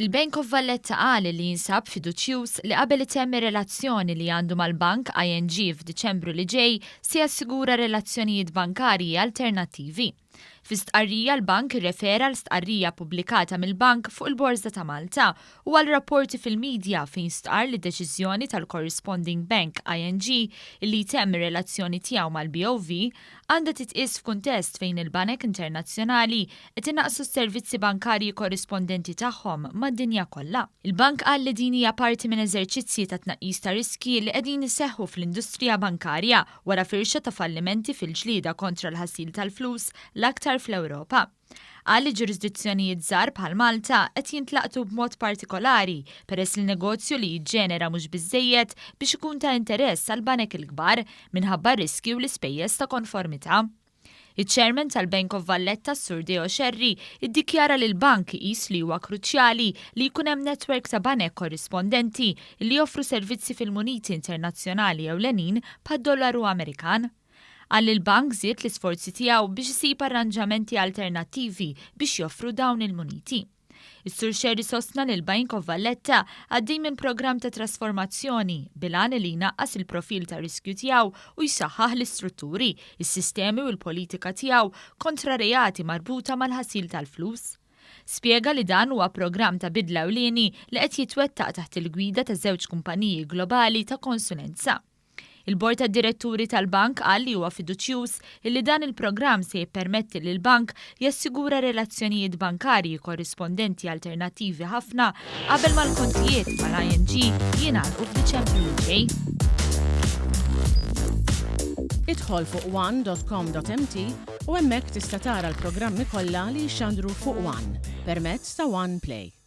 Il-Bank of Valletta qal li jinsab fiduċjuż li qabel itemm ir-relazzjoni li għandu mal-bank ING f'Diċembru li ġej se jassigura relazzjonijiet bankarji alternattivi. Fi stqarrija l-bank irrefera għal stqarrija ppubblikata mill-bank fuq il-Borża ta' Malta u għal rapporti fil-midja fejn stqarr li d-deċiżjoni tal-corresponding bank ING li jtemm ir-relazzjoni tiegħu mal-BOV għandha titqies f'kuntest fejn il-banek internazzjonali qed inaqqsu s-servizzi bankarji korrispondenti tagħhom mad-dinja kollha. Il-bank qal li din hija parti minn eżerċizzji ta' tnaqqis ta' riskji li qegħdin iseħħu fl-industrija bankarja wara firxa ta' fallimenti fil-ġlieda kontra l-ħasil tal-flus l-aktar fl-Ewropa. Qal li ġurisdizzjonijiet żgħar bħal Malta qed jintlaqtu b'mod partikolari peress li negozju li jiġġenera mhux biżżejjed biex ikun ta' interess għall-banek il-kbar minħabba r-riskji u l-ispejjeż ta' konformità. Iċ-Chairman tal-Bank of Valletta s-Sur Deo Scerri iddikjara li l-bank iqis li huwa kruċjali li jkun hemm netwerk ta' banek korrispondenti li joffru servizzi fil-muniti internazzjonali ewlenin bħad-dollaru Amerikan. Qal li l-bank żied l-isforzi tiegħu biex isib arranġamenti alternattivi biex joffru dawn il-muniti. Is-Sur Scerri sostna li l-Bank of Valletta għaddej minn programm ta' trasformazzjoni bil-għan li jnaqqas il-profil ta' riskju tiegħu u jsaħħaħ l-istrutturi, is-sistemi u l-politika tiegħu kontra reati marbuta mal-ħasil tal-flus. Spjega li dan huwa programm ta' bidla ewlieni li qed jitwettaq taħt il-gwida ta' żewġ kumpaniji globali ta' konsulenza. Il-Bord tad-Diretturi tal-Bank qal li huwa fiduċjuż illi dan il-programm se jippermetti lill-Bank jassigura relazzjonijiet bankarji korrispondenti alternattivi ħafna qabel ma l-kontijiet mal-ING jingħalqu f'Diċembru li ġej. Idħol fuq one.com.mt u hemmhekk tista' tara l-programmi kollha li jixxandru fuq One permezz ta' One Play.